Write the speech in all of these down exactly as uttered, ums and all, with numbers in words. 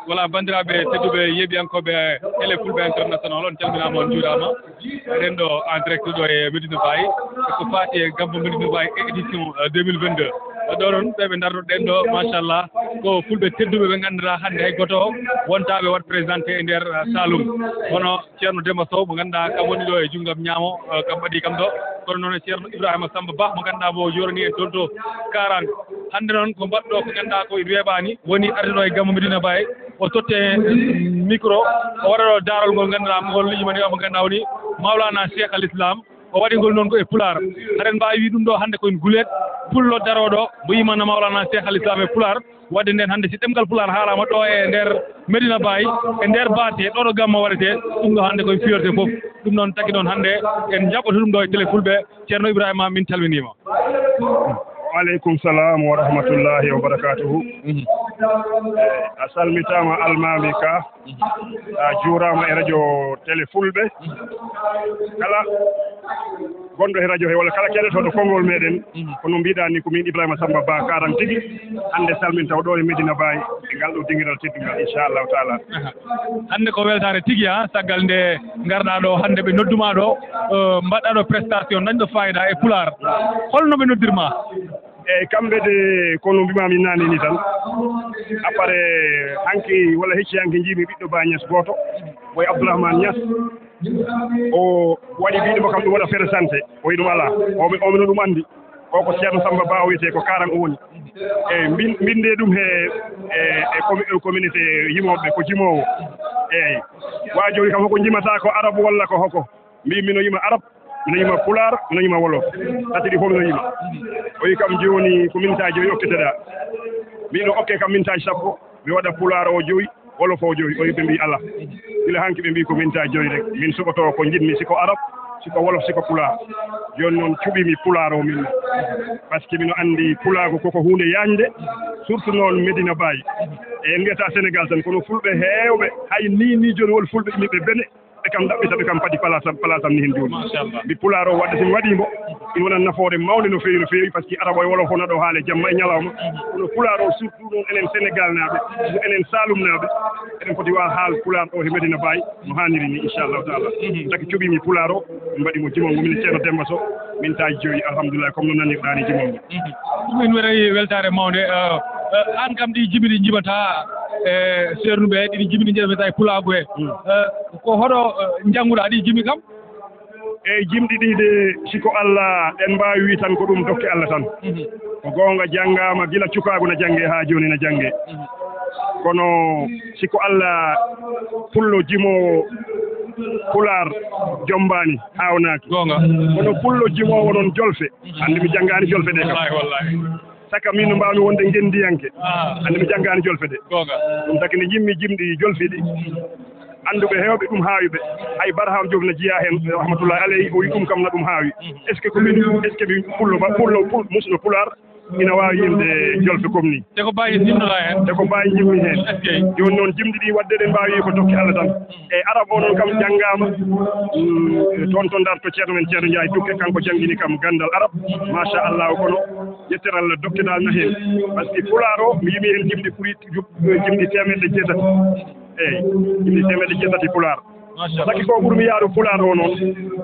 Voilà, banndiraaɓe tedduɓe, yeeɓiyankooɓe Télé Fulɓe International, on calminaama, on njuuraama. Eɗen ɗo en direct ɗo e Medina Baye, ko faati e Gambo Medina Baye édition, euh, deux mille vingt-deux. Ɗo noon, ɓe ɓe ndartoɗen ɗo, machallah, ko fulɓe tedduɓe ɓe ngannduɗaa hannde hay gooto wontaaɓe waɗ présenté e nder, euh, Saloum. Kono Ceerno Demba Sow mo ngannduɗaa kam woni ɗo e junngo am ñaamo, eh, kam ɓadii kam ɗo. Kono noon e Ceerno Ibrahima Samba Ba mo ngannduɗaa mo o yoorani en toon to Kaarang. Hannde noon ko mbaɗɗo ko ngannduɗaa ko weeɓaani woni arde ɗo e Gambo Medina Baye. O totte micro, o waɗa ɗo daarol ngol ngannduɗaa ngol yimani mo ngannduɗaa woni Mawlana Cheikh Al Islam. O waɗi ngol noon ko e Pulaar. Haɗen mbaawi wiide ɗum ɗo hannde ko en guleet pullo darooɗo mo yimana Mawlana Cheikh Al Islam e Pulaar. Wadde nden hannde si ɗemngal Pulaar haalaama ɗo e nder Medina Baye, e nder Baasi, ɗo ɗo Gambo waɗetee, ɗum ɗo hannde koye fierté fof. Ɗum noon tagi noon hannde en njaɓɓoto ɗum ɗo e Télé Fulɓe. Ceerno Ibrahima, min calminiima. Wa aleykum salam wa rahmatullahi wa barakatuhu. Mhm. Eh, a salmitaama Almaami Ka. Mhm. A juuraama e radio Télé Fulɓe. Mhm. Kala gonɗo e radio he walla kala keɗotooɗo konngol meɗen, mhm, kono mbiɗa ni ko min Ibrahima Samba Ba Kaarang tigi, hannde salmintaw ɗo e Medina Baye, e ngal ɗo dingiral teddungal, inchallahu taala. Aha. Hannde ko weltaare tigi, ha, saggal nde ngarɗa ɗo, hannde ɓe nodduma ɗo, eh, mbaɗɗa ɗo prestation, dañɗo fayida e Pulaar. Holno ɓe noddirma? Eyyi, kamɓe de, kono mbimami nane ni tan. Après, hanki walla hecci hanki njiimi ɓiɗɗo Ba Niass gooto, o e Abdourahmane Niass. O waɗi biɗo mo kam ɗum waɗa présenté, o wi ɗum alaa. O mi, o mi no ɗum anndi. O ko Ceerno Samba Ba o wiyetee, ko Kaarang o woni. Eyyi, mbin-, mbinde ɗum he, e, e commu-, e communauté yimooɓe, ko jimoowo. Eyyi. Waajo wi kam hoko njimata, ko Arabu walla ko hoko? Mbi mino yima Arab, mino yima Pulaar, mino yima Wolof. Tati ɗi fof mino yima. O wi kam jooni ko minitaaji joyi okketeɗaa. Mbiɗo okke kam minitaaji sappo, mi waɗa Pulaar o joyi, Wolof o joyi. O wi ɓe mbi alaa. Gila hanki ɓe mbi ko minitaaji joyi rek. Min suɓoto ko njiɗmi, si ko Arab, si ko Wolof, si ko Pulaar. Jooni noon cuɓimi Pulaar o min. Parce que mino anndi Pulaagu koko huunde yaajnde, surtout noon Medina Baye. E en mbiyata Sénégal tan, kono Fulɓe heewɓe, hay ni, ni jooni won Fulɓe ɓiɓɓe Bene, ɓe kam ɗaɓɓita, ɓe kam padi place am, place am ni hen jooni. Machallah. Mbi Pulaar o wadde so mi waɗi mbo, ina wona nafoore mawnde no feewi, no feewi, parce que Arab o e Wolof o naɗo haale jamma e ñalawma. Mhm. Kono Pulaar o surtout noon enen Sénégal naaɓe, enen Saloum naaɓe, eɗen poti waaw haal Pulaar o he Medina Baye no haaniri ni, inchallahu taala. Mhm. Taki cuɓimi Pulaar o, min mbaɗi mo jimongo min Ceerno Demba Sow, min taji joyi, alhamdulillah, comme no nanirɗa ni jimongo. Mhm. Ɗum en waɗi weltaare mawnde. Eh, eh, aan kam ɗi jimi ɗi njimata, eh, seernuɓe, ɗiɗi jimi ɗi njimata e Pulaagu he. Mm. Eh, ko hoɗo, eh, njannguɗa ɗi jimi kam? Eyyi, jimɗi ɗi de, si ko Allah, en mbaawi wii tan ko ɗum dokke Allah tan. Mhm. Ko goonga, janngaama gila cukaagu na jannge haa jooni na jannge. Mhm. Kono si ko Allah, pullo jimoowo Pulaar jombaani, haawnaaki. Goonga. Kono pullo jimoowo noon jolfe, anndi mi janngaani jolfe ɗe kam. Wallaahi, wallaahi. Saka min no mbaawmi wonde ngenndiyanke. Ah. Anndi mi janngaani jolfe de. Goonga. Ɗum taki nde njimmi jimɗi jolfi ɗi, annduɓe heewɓe ɗum haawi ɓe. Hay Barham Diop na jiyaa heen, rahmatullahi alayhi, o wi ɗum kam na ɗum haawi. Mhm. Est-ce que ko min, est-ce que min pullo ba, pullo, pul-, musno Pulaar ina waawi yimde jolfe comme ni? Te ko Baye njimnoɗaa heen? Te ko Baye njimmi heen. Est-ce que? Jooni noon jimɗi ɗi waɗde ɗen mbaawi ko dokke Allah tan. E Arab o noon kam janngaama, mm, toon to Ndar to ceerno men Ceerno Njaay Dukke, kanko janngini kam ganndal Arab. Machallah, kono yettere Allah dokke dal na heen. Parce que Pulaar o, mi yimi heen jimɗi ɓuri ju-, jimɗi teemedde jeetati. Eeyi, jimɗi teemedde jeetati Pulaar. Machallah. Taki ko ɓurmi yaaru Pulaar o noon,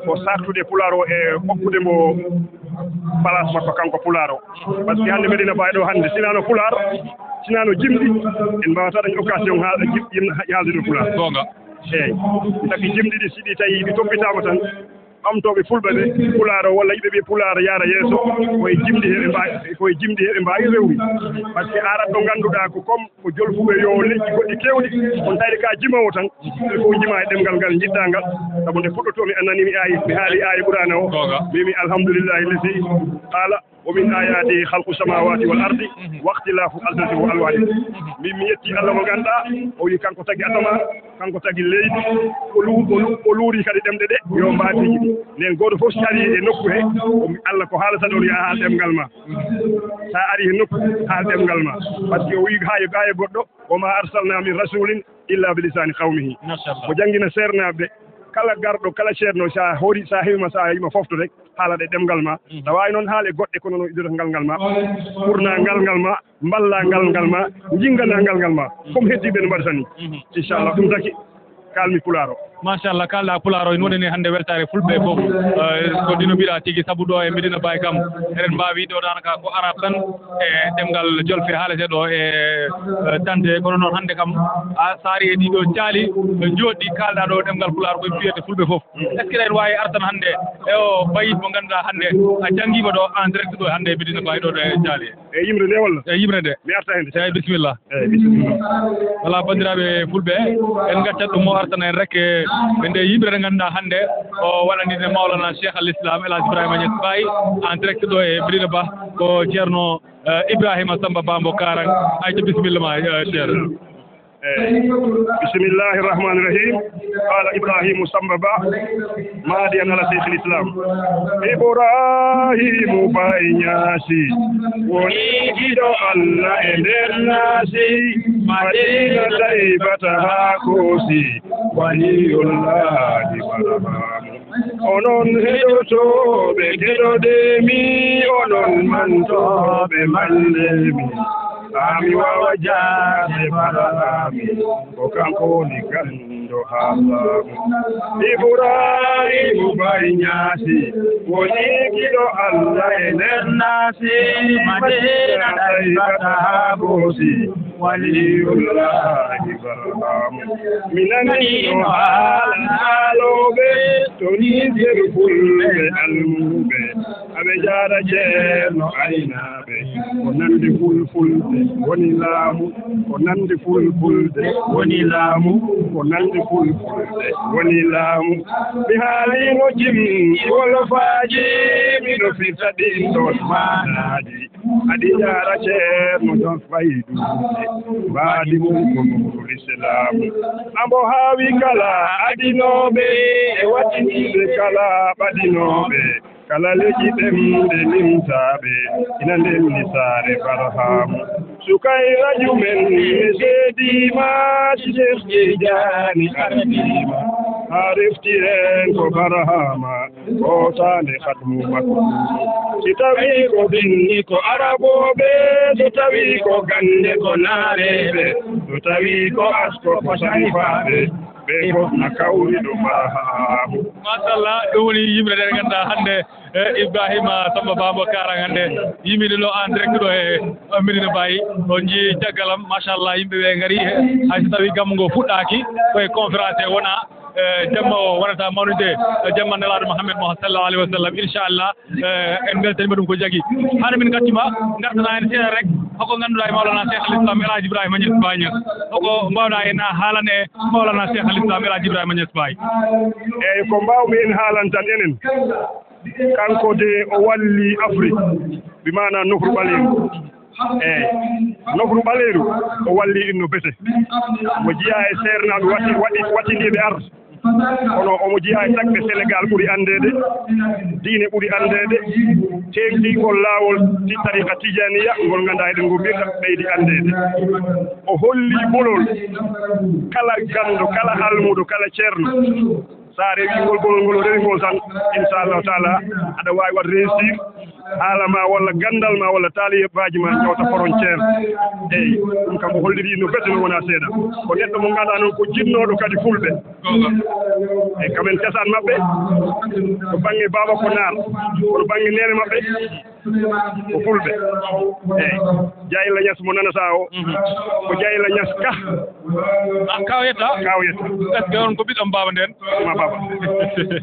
ko saaktude Pulaar o e hokkude mo place makko kanko Pulaar o. Parce que hannde Medina Baye ɗo hannde, sinaano Pulaar, sinaano jimɗi, en mbaawata dañ occasion haa jim-, yim-, haaldude Pulaar. Goonga. Eeyi. Taki jimɗi ɗi, si ɗi tawi ɗi toppitaama tan, ɓamtooɓe Fulɓe ɓe, Pulaar o walla yimɓe ɓe Pulaar yaara yeeso, ko e jimɗi he ɓe mbaawi, ko e jimɗi he ɓe mbaawi rewrude. Parce que arat ɗo ngannduɗaa ko comme ko jolfuɓe yo leƴƴi goɗɗi keewɗi, on tawde ka jimoowo tan, il faut jima e ɗemngal ngal njiɗɗaa ngal. Sabu nde puɗɗotoo mi a nanii mi aaya, mi haali aaya Qur'aana o. Goonga. Mi wi alhamdulillahi lesi qala, "Wa min ayatihi khalqu samawati wal ardi wa ikhtilafu alsinatikum wa alwanikum." Min mi yetti Allah mo ngannduɗaa, o wi kanko tagi asamaan, kanko tagi leydi, o lu-, o lu-, o luuri kadi ɗemɗe ɗe, yo mbaadiiji ɗi. Nden gooto fof si ari e nokku he, o wi Allah ko haalata ɗon, yo a haal ɗemngal ma. Sa ari he nokku, haal ɗemngal ma. Parce que o wi haa e, haa e goɗɗo, "Wa ma arsalna min rasulin illa bi lisani qawmihi." Machallah. Ko janngina seernaaɓe, kala garɗo, kala ceerno, sa hoori, sa heɓima, sa heɓima fofto rek, Haala ɗe ɗemngal ma. Tawa e noon haala e goɗɗe, kono noon idorta ngal ngal ma. Ɓurna ngal ngal ma. Mballa ngal ngal ma. Njingana ngal ngal ma. Comme heddiiɓe no mbaɗata ni. Inchallah, ɗum taki. Kaalmi pulaar o. Machallah, kaalɗa pulaar o, ene wonani hannde weltaare fulɓe fof. Eh, ko dino mbiɗa tigi, sabu ɗo e Medina Baye kam, eɗen mbaawi ɗo daanaka ko arab tan e ɗemngal jolfe haalete ɗo e, eh, tante. Kono noon hannde kam, a saari e ɗiɗo caali, eh, jooɗi kaalɗa ɗo ɗemngal pulaar, ko fiyete fulɓe fof. Est-ce que eɗen waawi artan hannde e o bayit mo ngannduɗaa hannde a janngiima ɗo en direct ɗo hannde e Medina Baye ɗo e caali? E yimre nde walla? E yimre nde. Mi arta heen. Eeyi, bisimilla. Eeyi, bisimilla. Voilà, banndiraaɓe fulɓe, en ngaccat ɗum o artana en rek, e, e nde yimre nde ngannduɗaa hannde o waɗani nde Mawlana Cheikh Al Islam El Hadj Ibrahima Niass Baye en direct ɗo e Medina Ba, ko Ceerno, eh, Ibrahima Samba Ba mo Karang. Ayca, bisimilla ma, eh, Ceerno. Eeyi. Bismillahi rahmani rahim. Qala Ibrahimu Samba Ba, maadiyan ala Cheikh Al Islam. Ibrahimu Baye Niassi woni giɗo Allah e nder naasi, Madina Taybata haa koosi, waliyullahi Barhamu. Onon heɗotooɓe, keɗoɗee mi, onon mantooɓe, mballee mi, haa mi waawa jaade Barhamu. Ko kanko woni ganndo haa laamu. Ibrahimu Baye Niassi woni giɗo Allah e nder naasi, Madina Taybata haa koosi, waliyullahi Barhamu. Mi nani no haala haalooɓe to Niger, fulɓe almuuɓe, aɓe njaara Ceerno Aynaaɓe. Ko nande fulfulde woni laamu, ko nande fulfulde woni laamu, ko nande fulfulde woni laamu. Mi haaliino jimɗi wolofaaji, miɗo firta ɗin ɗon maanaaji. Aɗi njaara Ceerno Jon Fayduuji, mbaadi mum ko nuuru lislaamu. Ambo haawi kala adinooɓe, e waɗiniiɓe kala ɓadinooɓe, kala leƴƴi ɗemɗe limtaaɓe, ina ndenni saare Barhaamu. Sukayra Jumen, mi seediima, si Seex Tijaani ardiima, haa refti heen ko Barhama. Gootaande khatmu makko. Si tawii ko binndi ko arabooɓe, so tawii ko gannde ko naareeɓe, so tawii ko asko ko sarifaaɓe, ɓe fof na kawri ɗo Barhaamu. Machallah, ɗum woni yimre nde ngannduɗaa hannde, eh, Ibrahima Samba Ba mo Karang hannde yimini ɗo en direct ɗo e, eh, Medina Baye. On njii caggal am, machallah, yimɓe ɓe ngari, eh, hay so tawii gammu ngo fuɗɗaaki, koye conférence e wona. Eh, jamma o wonata mawnude, eh, jamma Nelaaɗo Muhammad Muhammad sallallahu alaihi wasallam, inchallah. Eh, en mbeltaniima ɗum ko jagi. Hano min ngartima, ngartana en seeɗa rek, hoko ngannduɗaa e Mawlana Cheikh Al Islam El Hadj Ibrahima Niass Baye Niass. Hoko mbaawɗaa en a haalan e Mawlana Cheikh Al Islam El Hadj Ibrahima Niass Baye? Eeyi, ko mbaawmi en haalan tan enen. Kanko de o walli Afrique, bi maana nofru ɓaleeru. Eeyi, nofru ɓaleeru o walli ɗum no bete. Mo jeyaa e seernaaɓe wati-, waɗi-, waɗtiniiɓe ar. Kono omo jeyaa e tagɓe Senegaal ɓuri anndeede, diine ɓuri anndeede, teeŋtingol laawol ti-, tariqa Tijaniya ngol ngannduɗaa eɗen ngoo mbirta ɓeydi anndeede. O holli bolol kala ganndo, kala almuudo, kala ceerno. So a rewii ngol bolol ngol, o rewi ngol tan, inchallahu taala, aɗa waawi waɗ réussir haala ma walla ganndal ma walla taalibaaji ma njawta frontière. Eeyi, ɗum kam o holliri no bete, no wona seeɗa. Ko neɗɗo mo ngannduɗaa noon ko jinnooɗo kadi fulɓe. Goonga. Eeyi, kamen cosaan maɓɓe, to bannge baaba ko naar, kono bannge neene maɓɓe ko fulɓe. Eeyi, Jayla Niass mo nanataa o, mhm, ko Jayla Niass Ka. Ah, Ka o yetta? Ka o yetta. Est-ce que on ko ɓiɗɗo baaba nden? Ma baaba.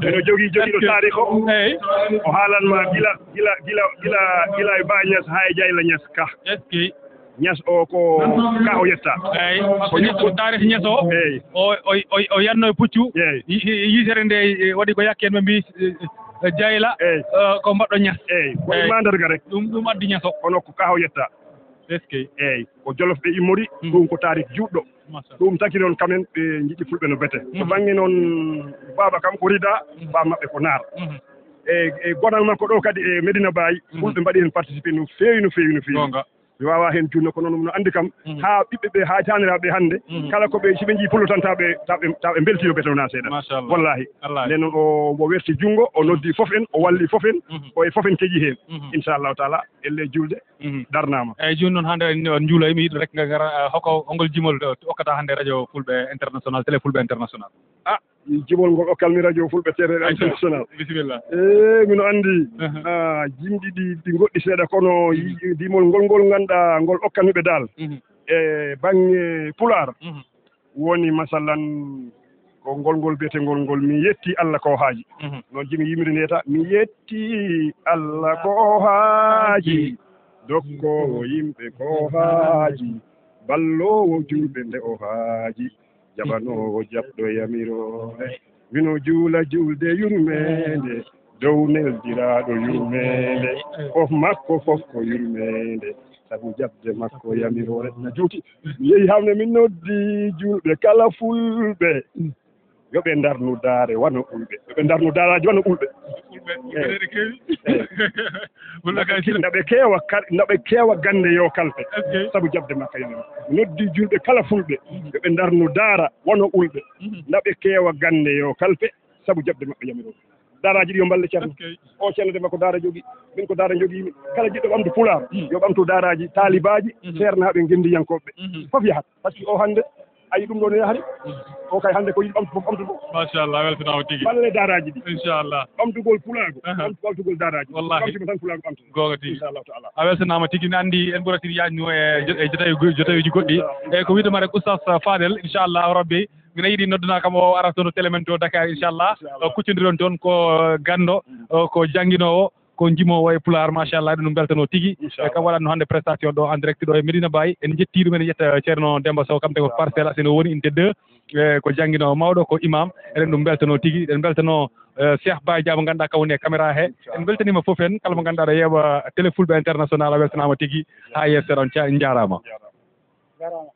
Eno jogii, jogii ɗo taarikh o. Eeyi. O haalan ma gila, gila, gila, gila, gila e Ba Niass haa e Jayla Niass Ka. Est-ce que? Niass o ko Ka o yetta. Eeyi, parce que ko taarikh Niass o. Eeyi. O, o, o, o yanno e puccu. Eeyi. Yi-, yi-, yitere nde, e, waɗi ko yakke en ɓe mbi, e, e, Jayla, eeyi, e, ko mbaɗɗo Niass. Eeyi, ko e, eeyi, mandarga rek. Ɗum, ɗum addi Niass o. Kono ko Ka o yetta. Est-ce que? Eeyi, ko Jolof ɓe immori, mhm, ɗum ko taarikh juutɗo. Machallah. Ɗum tagi noon kamen ɓe njiɗi fulɓe no bete. To, mhm, bannge noon baaba kam ko Rida, mhm, baaba maɓɓe ko naar. Mhm. E, e gonal makko ɗo kadi e Medina Baye, mhm, fulɓe mbaɗi heen participé no feewi, no feewi, no feewi. Goonga. Mi waawaa heen juutno, kono noon no anndi kam, haa ɓiɓɓe ɓe, haa taaniraaɓe ɓe hannde, kala ko ɓe, si ɓe njii pullo tan, taw ɓe, taw ɓe, taw ɓe mbeltii, yo ɓe tawnaa seeɗa. Machallah. Wallahi. Wallahi. Nden noon o, o werti junngo, o noddi fof en, o walli fof en, ko e fof en keƴi heen. Inchallahu taala, elle juulde darnaama. Eeyi, jooni noon hannde en, en njuuloyi, mi yiɗi rek nga ngara, eh, hoko, hongol jimol, eh, okkata hannde radio Fulɓe International, télé Fulɓe International? Ah, jimol ngol okkal mi radio Fulɓe Terere International. Bisimilla. Eh, mino anndi, ah, jimɗi ɗi, ɗi ngoɗɗi seeɗa, kono yi-, jimol ngol, ngol ngannduɗaa, ngol okkanmi ɓe daal. E baŋŋe Pulaar, woni masalan, ko ngol, ngol biyetengol ngol, mi yetti Allah ko haaji. Noon jimi yimri neta, mi yetti Allah ko haaji, dokkoowo yimɓe ko haaji, balloowo juulɓe nde o haaji, jaɓanoowo jaɓɗo yamiroore. Mino juula juulde yurmeende, dow neldiraaɗo yurmeende, fof makko fof ko yurmeende, sabu jaɓde makko yamiroore. Na juuti, mi yehi hawne, mi noddi juulɓe kala fulɓe, yo ɓe ndarnu daare wano ulɓe, yo ɓe ndarnu daaraaji wano ulɓe. Fulɓe, fulɓe ene keewi. Fulɓe kay, nde ɓe keewa kar-, nde ɓe keewa gannde yo kalfe, sabu jaɓde makka yamiroore. Noddi juulɓe kala fulɓe, yo ɓe ndarnu daara wano ulɓe, nde ɓe keewa gannde yo kalfe, sabu jaɓde maɓɓe yamiroore. Daaraaji ɗi yo mballe Ceerno. O Ceerno Demba ko daara jogii, min ko daara jogiimi. Kala jiɗɗo ɓamtu Pulaar, yo ɓamtu daaraaji, taalibaaji, seernaaɓe, ngenndiyankooɓe. Fof yahat. Par ce que o hannde, ayi ɗum ɗo no yahri. O kay hannde ko yiɗi ɓamtu fof ɓamtu ɗum. Machallah, weltanaama tigi. Balle daaraaji ɗi. Inchallah. Ɓamtugol Pulaagu, ɓamtu-, ɓamtugol daaraaji. Wallahi. Ɓamtude tan Pulaagu ɓamtu. Goonga tigi. Inchallahu taala. A weltanaama tigi, ne anndi en ɓuratirii yaajnu e jo-, e jotaaji, jotaaji goɗɗi. Eeyi, ko wiyde ma rek Oustaz Fadel, inchallahu rabbi. Mino yiɗi noddana kam o ara toon to télé men to Dakar, inchallah. Inchallah. O kuccondiron toon ko ganndo, o ko jannginoowo, ko jimoowo e Pulaar, machallah, ɗum beltanoo tigi. Inchallah. E kam waɗatno hannde prestation ɗo en direct ɗo e Medina Baye. En njettii ɗum, en njetta Ceerno Demba Sow, kam te ko Parcelles Assainies o woni, unité deux. E ko jannginoowo mawɗo, ko imam. Eɗen ɗum beltanoo tigi. Eɗen beltanoo, eh, Cheikh Baye Dia mo ngannduɗaa kam woni e caméra he. Inchallah. En mbeltaniima fof en, kala mo ngannduɗaa aɗa yeeɓa Télé Fulɓe International, a weltanaama tigi. Haa yeeso seeɗa, on ca-, njaaraama. Njaaraama.